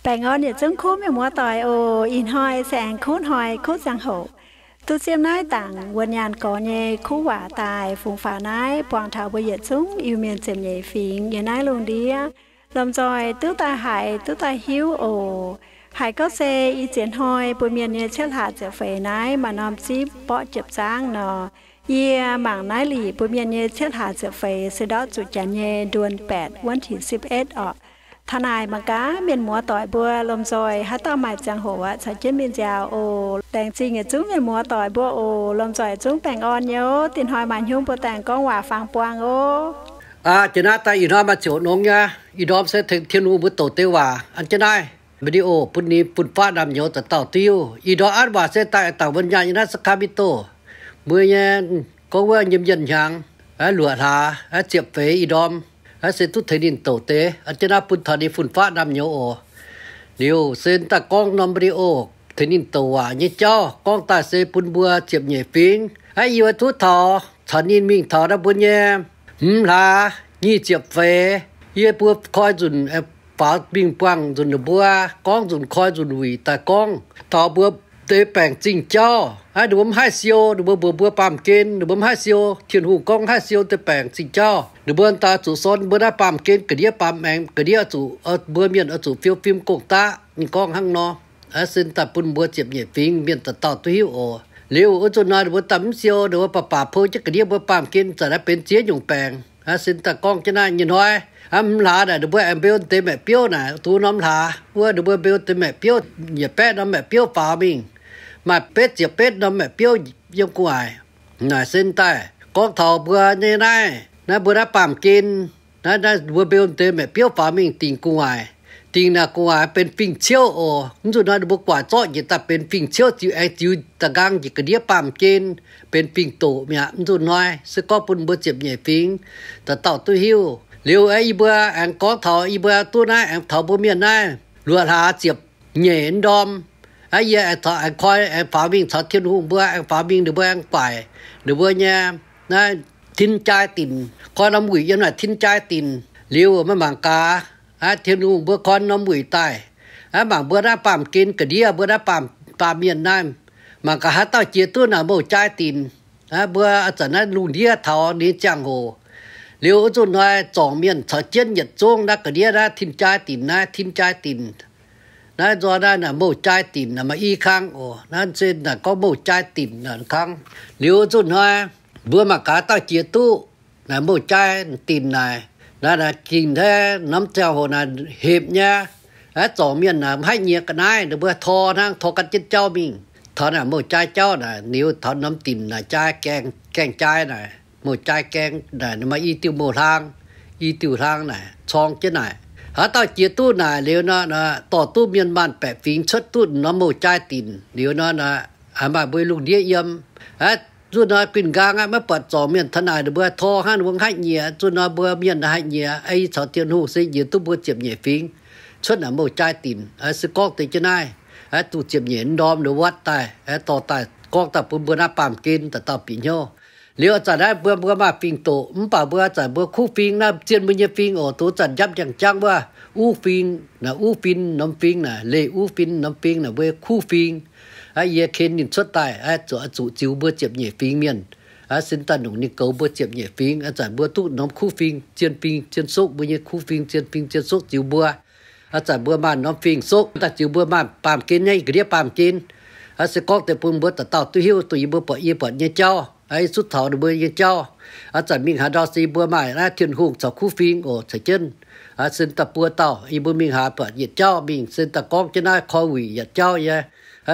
Baengh orn yietc zungv kuv mienh muoz-doic oc. Ih hnoi se aengx kuv hnoi kuv ziangh hoc duqv zipv naaiv dangc wuonh nyaanh gorx nyei kuv waac daaih fungx faaux naaiv buangh taux mbuo yietc zungv Iu-Mienh ziepc nyeic fingx yiem naaiv lungh ndiev lomh nzoih duqv daaih haiz duqv daaih hiuv oc. Haiz gorngv se ih ziex hnoi bun mienh nyei cietv hlaax ziepc feix naaiv maaih norm zipv borqv jiepc zaangv nor. Yie mangc naaiv lic bun mienh nyei cietv hlaax ziepc feix se ndortv zuqc janx nyei เดือนแปด วันที่สิบเอ็ด orqc. Taux naaic mangc gaax mienh muoz-doic mbuo lomh nzoih haaix dauh maaih ziangh hoc aqv caux jienv mingh nziaaux oc. Laengz zingh yietc zungv mienh muoz-doic mbuo oc. Lomh nzoih zungv baengh orn nyei oc. Dinh hnoi maaih hnyouv mbuo daaih gorngv waac-faang buangh oc. Aa, jiex naaiv daaih ih hnoi maaih ziouc nongx nyei, ih ndorm se tengx Tin-Hungh mbuo douc deix waac an jienv naaiv video bun ninh fun-faqv naamh nyouz dauh dauh duqv hiuv. Ih ndorm an waac se daaih dangc wuonh nyaanh yiem naaiv Sacramento. Mbuo nyei gorngv wuov nyei mienh hnyangx, luoqc hlaax, ziepc feix ih ndorm, se duqv tengx ninh douc deix an jienv naaiv bun taux ninh fun-faqv naamh nyouz oc. Liuz se daaih gorngv norm video tengx ninh douc waac nyei jauv gorngv daaih se bun mbuo ziepc nyeic fingx, yie oix duqv taux caux ninh mingh taux naaiv mbuo nyei hmz hlaax nyic ziepc feix. Yie mbuo koi nzunc faaux mingh buangh nzunc ninh mbuo gorngv nzunc koi nzunc wuic daaih gorngv taux mbuo deix baengc zingh jauv. Ninh mbuo mv haih siou, ninh mbuo mbuox mbuo baamh gen ninh mbuo mv haih siou. Tin-Hungh gorngv mv haih siou deix baengc zingh jauv. Ninh mbuo daaih zuqc sorn mbuo naaiv baamh gen ga'ndiev baamh maengx ga'ndiev oix zuqc, mbuo mienh oix zuqc fiou fim gong-daqv. Ninh gorngv hnangv nor. Sin daaih bun mbuo ziepc nyeic fingx mienh dauh dauh duqv hiuv oc. Liuz wuov nzunc nor ninh mbuo daaih mv siou, ninh mbuo baac baac pou jienv ga'ndiev mbuo baamh gen zanc naaiv benx ziex nyungc baengc. Sin daaih gorngv jienv naaiv nyei hnoi, hmz hlaax naaic ninh mbuo aengx mbeu deix maeqc biouv naaic, duqv norm hlaax wuov ninh mbuo mbeu deix maeqc biouv, yietc baeqv norm maeqc biouv faaux mingh, maaih betv ziepc betv norm maeqc biouv yiem gu'nguaaic. Naaic sin daaih gorngv taux mbuo nyei naaiv, naaiv mbuo naaiv baamh gen, naaiv, naaiv mbuo mbeu deix maeqc biouv faaux mingh dingc gu'nguaaic. Dingc naaic gu'nguaaic benx fingx-ciouv oc. Mv nzunc hnoi ninh mbuo guaax zorqv njiec daaih benx fingx-ciouv, ziux aengx ziux da'nqaang njiec ga'ndiev baamh gen benx fingx-doqc mi'aqv. Mv nzunc hnoi se gorngv bun mbuo ziepc nyeic fingx dauh dauh duqv hiuv. Liuz aeqv, yie mbuo aengx gorngv taux yie mbuo duqv naaiv aengx taux mbuo mienh naaiv luoqc hlaax ziepc nyeic ndorm, aeqv, yie aengx taux aengx koi aengx faaux mingh caux Tin-Hungh mbuo aengx faaux mingh ninh mbuo aengx guaaic ninh mbuo nyei naaiv tin-jaa dinc, koi norm wuic yiem naaic tin-jaa dinc. Liuz maiv mangc gaax, aeqv, Tin-Hungh mbuo koi norm wuic daaih, aeqv, mangc mbuo naaiv baamh gen ga'ndiev mbuo naaiv baamh, baamh mienh naaiv, mangc gaax haaix dauh jiex duqv naaic mouh jaa dinc. Aeqv, mbuo zanc naaiv lungh ndiev taux ninh ziangh hoc. Liuz wuov nzunc hnoi zorngc mienh caux jienv yietc zungv naaiv ga'ndiev naaiv tin-jaa dinc, naaiv tin-jaa dinc. Naaiv nzoih naaiv naaic mouh jaa dinc naaic maaih i kang oc. Naaiv se naaic gorngv mouh jaa dinc naaic kang. Liuz wuov nzunc hnoi mbuo mangc gaax dauh jiex duqv naaic mouh jaa dinc naaic, naaiv naaic gingh hnangv norm ziangh hoc naaic hepc nyei. Aeqv, zorngc mienh naaic mv haih nyiex ga'naaiv, ninh mbuo tor hnangv, tor gan jienv jauv mingh. Taux naaic mouh jaa jauv naaic, liuz taux norm dinc naaic jaa gaeng, gaeng jaa naaic, mouh jaa gaeng naaic, maaih i diuh mouh hlaang, i diuh hlaang naaic corng jienv naaic. Haaix dauh jiex duqv naaic liuz nor, dorh duqv mienh maanh baeqc fingx cuotv duqv norm mouh jaa dinc liuz nor, maaih mbuo lungh ndiev yiem. Aeqv, nzunc hnoi guinh nqaang aqv, maiv buatc zorngc mienh taux naaic, ninh mbuo tor hnangv, ninh mbuo haih nyiex. Nzunc hnoi mbuo mienh haih nyiex, ei caux Tin-Hungh se njiec duqv mbuo ziepc nyeic fingx cuotv naaic mouh jaa dinc. Se gorngv deix jienv naaiv, duqv ziepc nyeic ndorm ninh wuov daaih, dorh daaih gorngv daaih bun mbuo naaiv baamh gen dauh dauh bieqc hnyouv. Liuz zanc naaiv mbuo, mbuo maaih fingx-doqc, mv baac mbuo zanc mbuo kuv fingx naaiv, zien mbuo nyei fingx oc. Duqv zanc njapv njang-jangv wuov, uv fingx naaic, uv fin norm fingx naaic, leih uv fin norm fingx naaic, mbuo kuv fingx. Yie ken ninh cuotv daaih, zuqc, zuqc ziux mbuo ziepc nyeic fingx mienh. Sin daaih nongc ninh goux mbuo ziepc nyeic fingx. Zanc mbuo duqv norm kuv fingx, zien fingx, zien sokv, mbuo nyei kuv fingx, zien fingx, zien sokv ziux mbuo. Zanc mbuo maaih norm fingx-sokv daaih ziux mbuo maaih baamh gen nyei ga'ndiev baamh gen. Se gorngv deix bun mbuo dauh dauh duqv hiuv, dongh yie mbuo buatc, yie buatc nyei jauv, yie zutv taux ninh mbuo nyei jauv. Zanc mingh haaix ndau se yie mbuo maaih naaiv Tin-Hungh caux kuv fingx oc caux jienv. Sin daaih buo dauh yie mbuo mingh haaix buatc yietc jauv mingh, sin daaih gorngv jienv naaiv koi wuic yietc jauv nyei.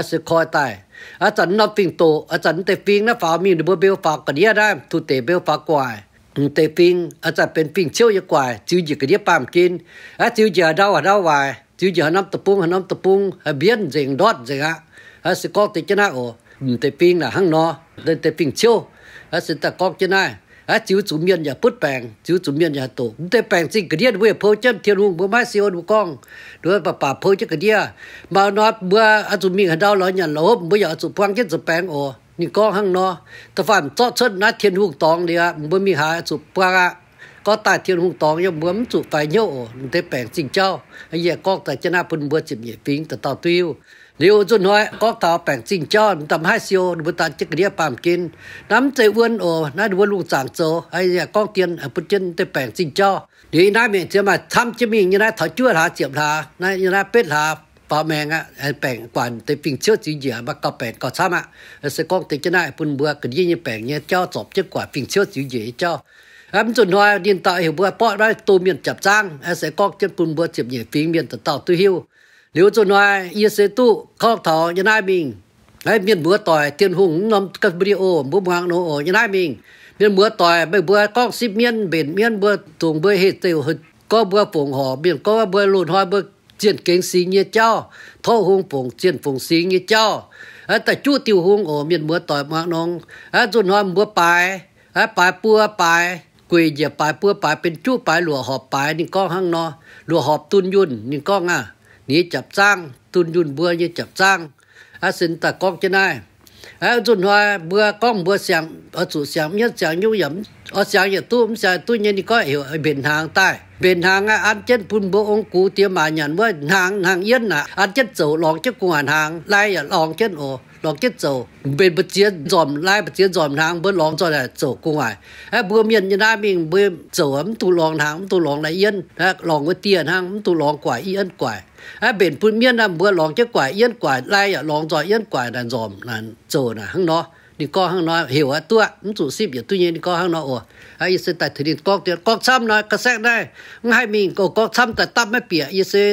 Se koi daaih, zanc norm fingx-doqc, zanc deix fingx naaiv faaux mingh ninh mbuo mbeu faaux ga'ndiev naaiv, tuh deix mbeu faaux gu'nguaaic. Deix fingx zanc benx fingx-ciouv nyei gu'nguaaic, ziux njiec ga'ndiev baamh gen. Ziux njiec haaix ndau haaix ndau waaic, ziux njiec haaix norm deic-bung haaix norm deic-bung, mbienv nzengc, ndortv nzengc aqv. Se gorngv deix jienv naaiv oc. Deix fingx naaic hnangv nor, deix fingx-ciouv. Se daaih gorngv jienv naaiv, ziux zuqc mienh yaac butv baengc, ziux zuqc mienh yaac doqc. Mv deix baengc zingh ga'ndiev mbuo yaac pou jienv, Tin-Hungh mbuo maiv siou ninh mbuo gorngv, ninh mbuo baac baac pou jienv ga'ndiev. Maaih nor mbuo oix zuqc mingh haaix ndau lorz nyanc lorz hopv, mbuo yaac oix zuqc buang jienv zuqc baengc oc. Ninh gorngv hnangv nor. Da'faanh zorqv cuotv naaiv Tin-Hungh dorngx liuz aqv, mbuo mingh haaix oix zuqc buang aqv. gorngv daaih Tin-Hungh dorngx yiem mbuo mv zuqc faix hnyouv oc. Deix baengc zingh jauv, yie gorngv daaih jienv naaiv bun mbuo ziepc nyeic fingx dauh dauh duqv hiuv. Liuz nzunc hnoi gorngv taux baengc zingh jauv, da'mv haaix siou ninh mbuo daan jienv ga'ndiev baamh gen. Naaiv mv zeiz wuonv oc, naaiv ninh mbuo lungh zaangc zoux. Yie gorngv dien bun jienv deix baengc zingh jauv. Liuz yie naaiv mingh ziouc maaih camv jienv mingh nyei naaiv taux juov hlaax ziepc hlaax, naaiv yie naaiv betv hlaax faaux maengx aqv. Baengc guaax deix fingx-ciouv ziux njiec maiv gauh baengc gauh camv aqv. Se gorngv deix jienv naaiv bun mbuo ga'ndiev nyei baengc nyei jauv zorpc jienv guaax fingx-ciouv ziux njiec nyei jauv. Mv zuqc hnoi ninh dauh heuc mbuo borqv naaiv doh mienh japc zaangv, se gorngv jienv bun mbuo ziepc nyeic fingx mienh dauh dauh duqv hiuv. Liuz zuqc hnoi yie se duqv gorngv taux yie naaiv mingh, mienh muoz doic, Tin-Hungh mv norm ga'video mbuo muangx nor oc, yie naaiv mingh, mienh muoz doic, meih mbuo gorngv sipv mienv mbenc mienv mbuo dongc mbuo heh zeiv gorngv mbuo fongc horc mienh gorngv mbuo loz-hnoi mbuo zienh gengx singx nyei jauv, tov hungh fongc zienh fongc singx nyei jauv, daaih juqv diuh hung oc. Mienh muoz doic muangx nor, nzunc hnoi mbuo baaix, baaix buo baaix, gueic njiec baaix buo baaix benx juqv baaix luoqc horpc baaix. Ninh gorngv hnangv nor, luoqc horpc dunh yunh. Ninh gorngv aav, ninh nyei japc zaangv, dunh yunh mbuo nyei japc zaangv. Aav, sin daaih gorngv jienv naaiv. Aav, nzunc hnoi mbuo gorngv mbuo siang, oix zuqc siang mienv siang nyungc yaac, oix siang yaac duqv, mv siang duqv nyei. Ninh gorngv heuc mbenc hnaangx daaih. Mbenc hnaangx aav, an jienv bun mbuo ong gux diex maac nyanc wuov hnaangx, hnaangx yienv aav, an jienv zouc lorngx jienv gu'nguaaic hnaangx, lai yaac lorngx jienv oc, lorngx jienv zouc. Mbenc mbu'ziex nzormc, lai mbu'ziex nzormc hnaangx mbuo lorngx nzoih daaih zouc gu'nguaaic. Aav, mbuo mienh nyei naaiv mingh mbuo zouc mv duqv lorngx hnaangx, mv duqv lorngx lai yienv, lorngx wuov dieh hnangv, mv duqv lorngx gu'nguaaic yienv gu'nguaaic. Aav, mbenc bun mienv naaiv mbuo lorngx jienv gu'nguaaic yienv gu'nguaaic, lai yaac lorngx nzoih yienv gu'nguaaic naaic nzormc naaic zouc naaic hnangv nor. Ninh gorngv hnangv nor heuc aqv, duqv aqv, mv zuqc sipv yietc duqv nyei. Ninh gorngv hnangv nor oc. Aav, yie se daaih tengx ninh gorngv dien, gorngv camv nor, ga'saeqv naaiv mv haih mingh gorngv camv daaih dapv maiv bieqc. Yie se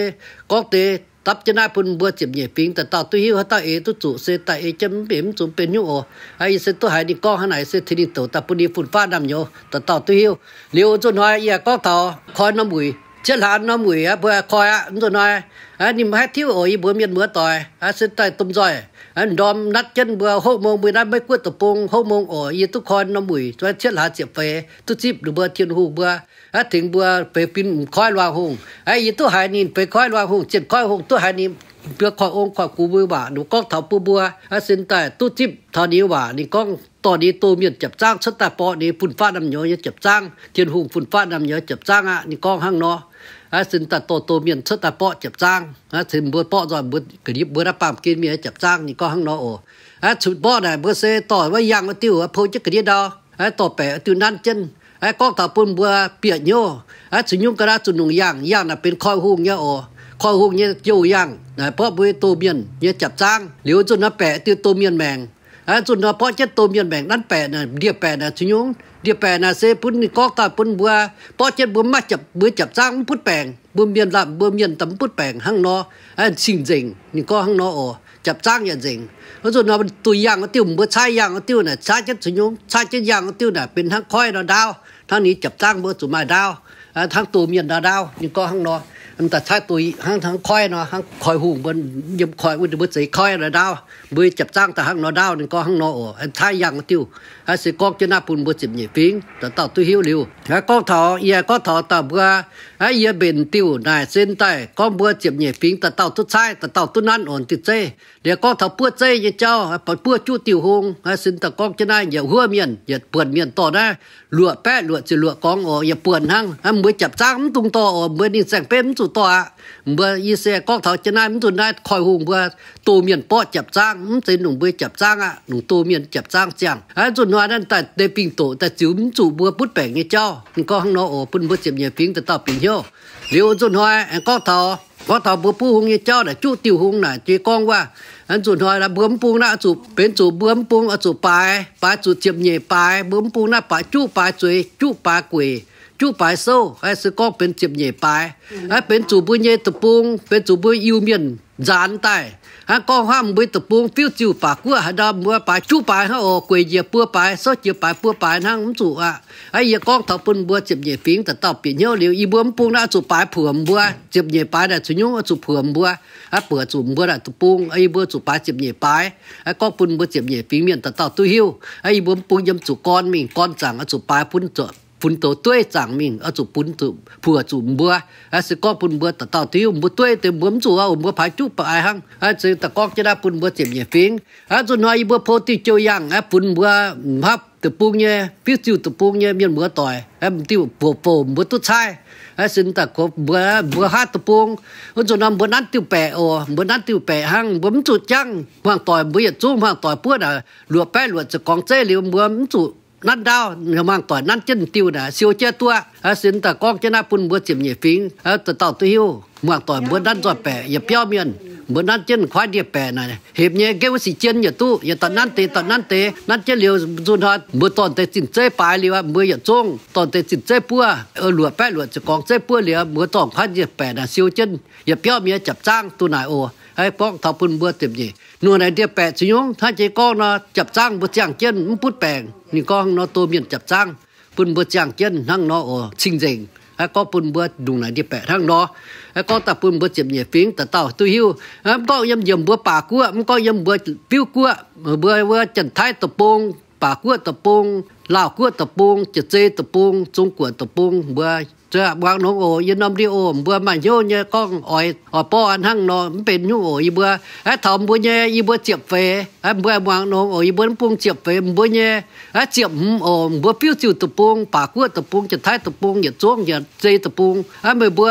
gorngv deix dapv jienv naaiv bun mbuo ziepc nyeic fingx dauh dauh duqv hiuv, haaix dauh eix duqv zuqc se daaih eix jienv mv benx, mv zuqc benx nyungc oc. Aav, yie se duqv haiz ninh gorngv hnangv naaic se tengx ninh douc daaih bun ninh fun-faqv naamh nyouz dauh dauh duqv hiuv. Liuz nzunc hnoi yie gorngv taux koi norm wuic, cietv hlaax norm wuic aqv, mbuo koi aqv. Nzunc hnoi ninh maiv haih tiuv oc, yie mbuo mienh muoz doic. Aav, se daaih domh nzoih ndorm natv jienv mbuo hopv mong, mbuo naaiv Meiv Guoqv deic-bung hopv mong oc. Yie duqv koi norm wuic, cietv hlaax ziepc feix, duqv zipv ninh mbuo Tin-Hungh mbuo aav, tengx mbuo feix fim m'koiv luangh hungh. Aav, yie duqv haiz ninh feix koiv luangh hungh, zienh koiv hungh, duqv haiz ninh mbuo koiv ong koiv gux mbuo waac, ninh gorngv taux bun mbuo aav, sin daaih duqv zipv taux ninh nyei waac. Ninh gorngv dorh ninh doh mienh japc zaangv cuotv daaih borqv ninh fun-faqv naamh nyouz nyei japc zaangv, Tin-Hungh fun-faqv naamh nyouz japc zaangv aqv. Ninh gorngv hnangv nor. Aav, sin daaih dorh doh mienh cuotv daaih borqv japc zaangv. Aav, tengx mbuo borqv nzoih mbuo ga'ndiev mbuo naaiv baamh gen mienh nyei japc zaangv. Ninh gorngv hnangv nor oc. Aav, cunx borqv naaic mbuo se dorh wuov yangh wuov diuh pou jienv ga'ndiev ndau. Aav, dorh baeqc wuov diuh nanv jienv. Aav, gorngv taux bun mbuo bieqc hnyouv. Aav, cunx nyungc ga'naaiv zuqc nongc yangh, yangh naaic benx koi hungh nyei oc. Koi hungh nyei jouh yangh naaic borqv mbuo doh mienh nyei japc zaangv. Liuz nzunc naaiv baeqc diuh doh mienh maengc. Aav, nzunc naaiv borqv jienv doh mienh maengc nanv baeqc naaic, ndie-baeqc naaic cunx nyungc. Ndie-baeqc naaic se bun ninh gorngv daaih bun mbuo, borqv jienv mbuo mv maaih japc, mbuo japc zaangv mv butv baengc, mbuo mienh lamh, mbuo mienh daaih mv butv baengc hnangv nor. Aav, cing-nzengc, ninh gorngv hnangv nor oc. Japc zaangv yaac nzengc. Wuov nzunc nor duih yangh wuov diuh, mbuo caaiv yangh wuov diuh naaic, caaiv jienv cunx nyungc, caaiv jienv yangh wuov diuh naaic benx hnangv koiv nor ndaauv. Hnangv ninh japc zaangv mbuo zuqc maaih ndaauv, hnangv doh mienh nor ndaauv. Ninh gorngv hnangv nor, daaih caaiv doh hnangv, hnangv koiv nor, hnangv koi hungh mbuo yiem koi wuov mbuo zeix koiv nor ndaauv, mbuo japc zaangv daaih hnangv nor ndaauv. Ninh gorngv hnangv nor oc. Caaiv yangh wuov diuh. Aav, se gorngv jienv naaiv bun mbuo ziepc nyeic fingx dauh dauh duqv hiuv liuz. Aav, gorngv taux, yie gorngv taux dauh mbuo, aav, yie mbenc diuh naaic sin daaih gorngv mbuo ziepc nyeic fingx dauh dauh duqv caaiv, dauh dauh duqv nanv oc diuh zeiv. Liuz gorngv taux buov zeiv nyei jauv, buov juqv diuh hung. Aav, sin daaih gorngv jienv naaiv yietc huov mienh, yietc buonc mienh dorh naaiv luoqc baeqv luoqc ziepc luoqc gorngv oc, yietc buonc hnangv. Aav, mbuo japc zaangv mv dungx dorh oc, mbuo ninh saeng-beiv mv zuqc dorh aqv. Mbuo yie se gorngv taux jienv naaiv, mv nzunc naaiv koi hungh mbuo doh mienh borqv japc zaangv, mv zeiz longc mbuo japc zaangv aqv, longc doh mienh japc zaangv ziangh. Aav, nzunc hnoi naaiv daaih deix fingx-doqc daaih ziux mv zuqc mbuo butv baengc nyei jauv. Ninh gorngv hnangv nor oc, bun mbuo ziepc nyeic fingx dauh dauh bieqc hnyouv. Liuz nzunc hnoi aengx gorngv taux, gorngv taux mbuo buv hung nyei jauv naaic, juqv diuh hung naaic, jiex gorngv wuov, aav, nzunc hnoi mbuo mv bung naaiv oix zuqc benx zuqc, mbuo mv bung oix zuqc baaix, baaix zuqc ziepc nyeic baaix, mbuo mv bung naaiv baaix juqv baaix zueiz, juqv baaix gueic, juqv baaix souv, aav, se gorngv benx ziepc nyeic baaix. Aav, benx zuqc mbuo nyei deic-bung, benx zuqc mbuo Iu-Mienh nzaanx daaih. Aav, gorngv hnangv mbuo deic-bung fiuv ziuh baac guoqv haaix ndau, mbuo baaix juqv baaix hnangv oc, gueic njiec buo baaix, souv jiex baaix buo baaix hnangv, mv zuqc aqv. Aav, yie gorngv taux bun mbuo ziepc nyeic fingx dauh dauh bieqc hnyouv liuz, yie mbuo mv bung naaiv oix zuqc baaix puoqc mbuo, ziepc nyeic baaix naaic cunx nyungc oix zuqc puoqc mbuo. Aav, buoqc zuqc mbuo naaic deic-bung, yie mbuo zuqc baaix ziepc nyeic baaix. Aav, gorngv bun mbuo ziepc nyeic fingx mienh dauh dauh duqv hiuv. Aav, yie mbuo mv bung yiem zuqc gorn mingh, gorn zaangc oix zuqc baaix bun zuqc funx douz dueiv zaangc mingh, oix zuqc bun zuqc puoqc zuqc mbuo. Aav, se gorngv bun mbuo dauh dauh duqv hiuv, mbuo dueiv deix mbuo mv zuqc aqv, mbuo paaix juqv baaix hnangv. Aav, se daaih gorngv jienv naaiv bun mbuo ziepc nyeic fingx. Aav, nzunc hnoi yie mbuo pou diuh jouh yangh, aav, funx mbuo, hm, hapv deic-bung nyei, fiuv-ziuh deic-bung nyei mienh muoz-doic, m'diuh bouc bouc mbuo duqv caaiv. Aa, sin daaih mbuo, mbuo haav deic-bung, wuov nzunc nor mbuo nanv diuh baeqc oc. Mbuo nanv diuh baeqc hnangv, mbuo mv zuqc jangv hmuangx-doic, mbuo yietc zungv hmuangx-doic buov naaic luoqc baeqv luoqc ziepc gorngx zeiv liuz, mbuo mv zuqc nanv ndaauv. Hmuangx-doic nanv jienv diuh naaic siou jienv duqv. Aa, sin daaih gorngv jienv naaiv bun mbuo ziepc nyeic fingx dauh dauh duqv hiuv. Hmuangx-doic mbuo nanv nzoih baeqc yietc biauv mienh, mbuo nanv jienv kuaaiv ndie-baeqc naaic, hepc nyei, nqemh wuov sic jien yietc duqv, yietc dauh nanv deix dauh nanv deix, nanv jienv liuz nzunc hnoi mbuo dorn deix zinh zeiv baaix liuz, mbuo yietc zungv dorn deix zinh zeiv buov, luoqc baeqv luoqc ziepc gorngx zeiv buov liuz, mbuo dorn kuaaiv ndie-baeqc naaic siou jienv yietc biauv mienh jaapc zaangv duqv naaic oc. Aa, gorngv taux bun mbuo ziepc nyeic, nongc naaic ndie-baeqc caux nyungc hnangv jiex gorngv nor, jaapc zaangv mbuo ziangh jienv mv butv baengc. Ninh gorngv nor, doh mienh jaapc zaangv bun mbuo ziangh jienv hnangv nor oc, cing-nzengc. Aa, gorngv bun mbuo nongc naaic ndie-baeqc hnangv nor. Aa, gorngv daaih bun mbuo ziepc nyeic fingx dauh dauh duqv hiuv. Aa, mv gorngv yiem, yiem mbuo baac guoqv, mv gorngv yiem mbuo biuv guoqv, mbuo, mbuo Janx-Taiv deic-bung, baac guoqv deic-bung, Laauh guoqv deic-bung, Jaav-Zei deic-bung, Zong Guoqv deic-bung, mbuo muangx nongx oc. Yie norm video mbuo maaih hnyouv nyei gorngv oix, oix borqv hnangv nor mv benx nyungc oc. Yie mbuo, aa, taux mbuo nyei yie mbuo ziepc feix, aa, mbuo muangx nongx oc. Yie mbuo mv bung ziepc feix, mbuo nyei, aa, ziepc hmz oc. Mbuo fiuv-ziuh deic-bung, baac guoqv deic-bung, Janx-Taiv deic-bung, yietc zungv Jaav-Zei deic-bung, aa, meih mbuo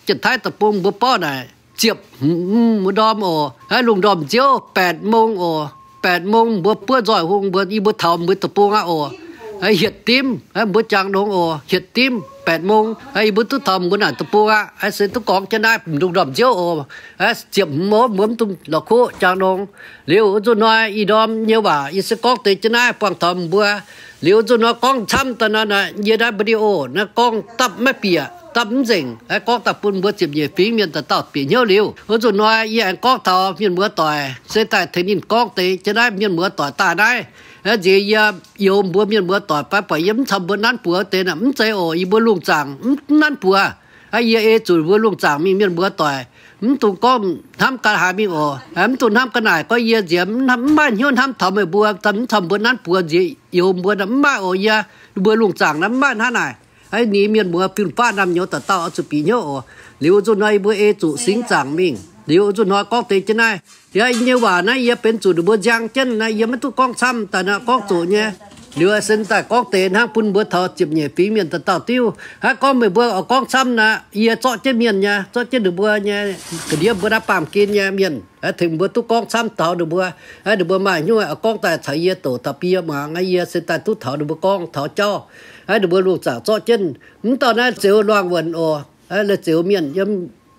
Janx-Taiv deic-bung mbuo borqv naaic ziepc hmz wuov ndorm oc. Aa, lungh ndorm nziouv แปดโมง oc. แปดโมง mbuo buov nzoih hung, mbuo, yie mbuo taux mbuo deic-bung aqv oc. Hietc dimv, aa, mbuo jangx nongx oc, hietc dimv แปดโมง, aa, yie mbuo duqv taux mbuo naaic deic-bung aqv. Aa, se duqv gorngv jienv naaiv lungh ndorm nziouv oc. Aa, ziepc hmz oc, mbuo mv dungx la'kuqv jangx nongx. Liuz wuov nzunc hnoi ih ndorm nyei waac yie se gorngv deix jienv naaiv buangh taux mbuo. Liuz wuov nzunc hnoi gorngv camv daaih nor, yie naaiv video naaiv gorngv dapv maiv bieqc, dapv mv nzengc. Aa, gorngv daaih bun mbuo ziepc nyeic fingx mienh dauh dauh bieqc hnyouv liuz, wuov nzunc hnoi yie aengx gorngv taux mienh muoz-doic, se daaih tengx ninh gorngv deix jienv naaiv mienh muoz-doic daaih naaiv. Aa, nziex yie youz mbuo mienh muoz-doic fai buatc yie mv caux mbuo nanv buoz deix naaic mv zeiz oc. Yie mbuo lungh zaangc mv nanv buoz. Aa, yie ei zuqc mbuo lungh zaangc mingh mienh muoz-doic, mv dungx gorngv hnamv ga'haaix mingh oc. Aa, mv dungx hnamv ga'naaic gorngv yie nziex mv maaih hnyouv hnamv taux meih mbuo, mv caux mbuo nanv buoz nziex youz mbuo naaic mv maaih oc. Yie, mbuo lungh zaangc naaiv mv maaih hnangv naaic. Aa, ninh mienh muoz fun-faqv naamh nyouz dauh dauh oix zuqc bieqc hnyouv oc. Liuz wuov nzunc hnoi yie mbuo ei zuqc singx zaangc mingh. Liuz wuov nzunc hnoi gorngv deix jienv naaiv, yie nyei waac naaiv yie benx zuqc ninh mbuo nziang jienv naaiv, yie maiv duqv gorngv camv daaih naaiv gorngv zoqc nyei. Liuz se daaih gorngv deix hnangv bun mbuo taux ziepc nyeic fingx mienh dauh dauh diuv. Aa, gorngv meih mbuo oix gorngv camv naaic, yie zorqv jienv mienh nyei, zorqv jienv ninh mbuo nyei ga'ndiev mbuo naaiv baamh gen nyei mienh, aa, tengx mbuo duqv gorngv camv taux ninh mbuo. Aa, ninh mbuo maaih hnyouv oix gorngv daaih caux yie douc taux bie muangx, aa, yie se daaih duqv taux ninh mbuo gorngv taux jauv. Aa, ninh mbuo lungh zaangc zorqv jienv mv dauh naaiv Zeux Luangh Wuonc oc. Aa, la'zeux mienh yiem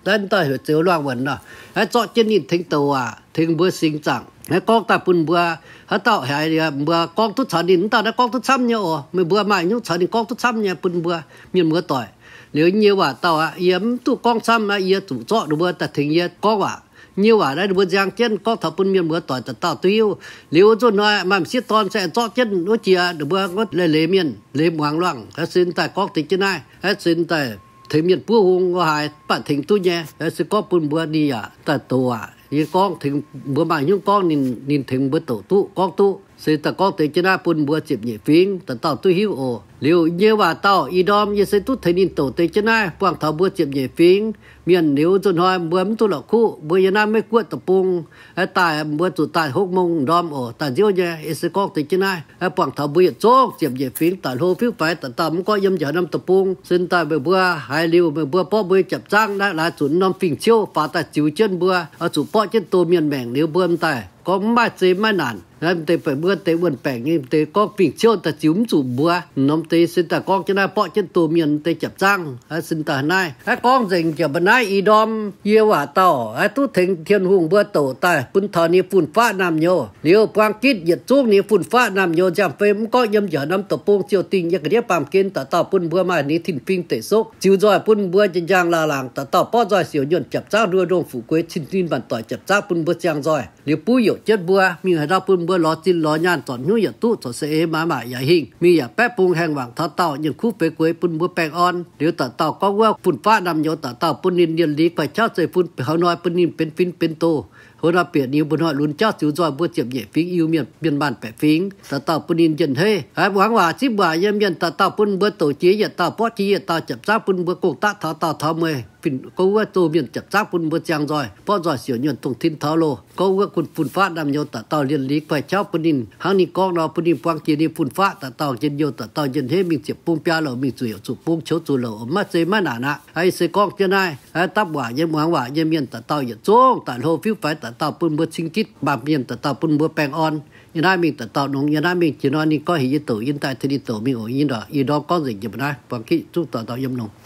naaiv dauh heuc Zeux Luangh Wuonc nor. Aa, zorqv jienv ninh tengx douc waac, tengx mbuo singx zaangc. Aa, gorngv daaih bun mbuo haaix dauh haiz mbuo gorngv duqv caux ninh, mv dauh naaiv gorngv duqv camv nyei oc. Meih mbuo maaih hnyouv caux ninh gorngv duqv camv nyei bun mbuo mienh muoz-doic. Liuz nyei waac dauh aqv, yie mv duqv gorngv camv aqv, yie zuqc zorqv ninh mbuo daaih tengx yie gorngv waac. Nyei waac naaiv ninh mbuo nziang jienv gorngv taux bun mienh muoz-doic dauh dauh duqv hiuv. Liuz wuov nzunc hnoi maaih m'sieqv dorn se zorqv jienv wuov jiex ninh mbuo wuov leiz-leiz mienh leiz muangx luangh, aa, sin daaih gorngv deix jienv naaiv, aa, sin daaih tengx mienh buov hung wuov haaix baac tengx duqv nyei. Aa, se gorngv bun mbuo ninh yaac daaih douc waac, yie gorngv tengx mbuo maaih hnyouv gorngv ninh, ninh tengx mbuo douc duqv gorngv duqv. Se daaih gorngv deix jienv naaiv bun mbuo ziepc nyeic fingx dauh dauh duqv hiuv oc. Liuz nyei waac dauh ih ndorm yie se duqv tengx ninh douc deix jienv naaiv buangh taux mbuo ziepc nyeic fingx mienh. Liuz wuov nzunc hnoi mbuo mv duqv la'kuqv, mbuo yiem naaiv Meiv Guoqv deic-bung, aa, daaih mbuo zuqc daaih hopv mong ndorm oc, daaih nziouv nyei. Yie se gorngv deix jienv naaiv, aa, buangh taux mbuo yietc zungv ziepc nyeic fingx daaih hlo fiuv faix dauh dauh mv gorngv yiem njaaux norm deic-bung. Sin daaih meih mbuo haiz liuz meih mbuo borqv mbuo nyei jaapc zaangv naaiv laaix zuqc norm fingx-ciouv faaux daaih ziux jienv mbuo, oix zuqc borqv jienv doh mienh maengc liuz mbuo m'daaih gorngv mv maaih zei maiv naanc. Aa, m'deix buatc mbuo deix wuonh baengc nyei m'deix gorngv fingx-ciouv daaih ziux mv zuqc mbuo. Norm deix sin daaih gorngv jienv naaiv borqv jienv doh mienh m'deix jaapc zaangv. Aa, sin daaih naaiv, aa, gorngv nzengc jiex mba'naaiv ih ndorm yie waac dauh, aa, duqv tengx Tin-Hungh mbuo douc daaih bun taux ninh fun-faqv naamh nyouz. Liuz buang gitv yietc zungv ninh fun-faqv naamh nyouz nziang-fei mv gorngv yiem njaaux norm deic-bung ziouc dingh yiem ga'ndiev baamh gen dauh dauh bun mbuo maaih ninh tin-fingx deic sokv ziux nzoih bun mbuo njang-njang laangh laangc dauh dauh borqv nzoih siouc nyuonh jaapc zaangv nduov ndongh fuqv gueix cin-cin maanc doic jaapc zaangv bun mbuo ziangh nzoih. Liuz buv youc jienv mbuo mingh haaix ndau bun mbuo lorz zinh lorz nyaanh zornc hnyouv yietc duqv corc se eix maaiz maac yaac hingh mingh yaac baeqv bung haengh wangc taux dauh nyienh kuv feix gueix bun mbuo baengh orn. Liuz dauh dauh gorngv wuov fun-faqv naamh nyouz dauh dauh bun ninh lienh liz guaih qauv zeiv-fun haux hnoi bun ninh benx fin benx doz. Hoz nor bieqc ninh mbuo hnoi lunx jauv ziux nzoih mbuo ziepc nyeic fingx Iu-Mienh mienh maanh baeqc fingx, dauh dauh bun ninh njien-hleiv. Haiz muangx waac zipv waac nyei mienh dauh dauh bun mbuo douc jiex, yietc dauh borqv jiex, yietc dauh japc zaangv bun mbuo gong-daqv taux daauh taux mueiz. Fin-gorngv wuov doh mienh japc zaangv bun mbuo ziangh nzoih, borqv nzoih siouc nyuonh dongh tin taux loh. Gorngv wuov kun fun-faqv naamh nyouz dauh dauh lienh liz guaih qauv bun ninh, hnangv ninh gorngv nor bun ninh buang jiex ninh fun-faqv dauh dauh njien-youh, dauh dauh njien-hleiv mingh ziepc bung biaa louc, mingh zuqc youc zuqc bung, qoux zuqc louc, maiv zeiz maiv naanc aqv. Ih se gorngv jienv naaiv, dapv waac nyei muangx waac nyei mienh dauh dauh yietc zungv daaih hlo fiuv faix, dauh dauh bun mbuo cing-gitv, baamh mienh dauh dauh bun mbuo baengh orn. Yiem naaiv mingh dauh dauh nongx, yiem naaiv mingh jiex nor ninh gorngv heuc yie douc yie daaih tengx ninh douc mingh oc. Ih ndorqc, ih ndorm gorngv nzengc jiex mbuo naaiv, buangh gitv zungv dauh dauh yiem longx.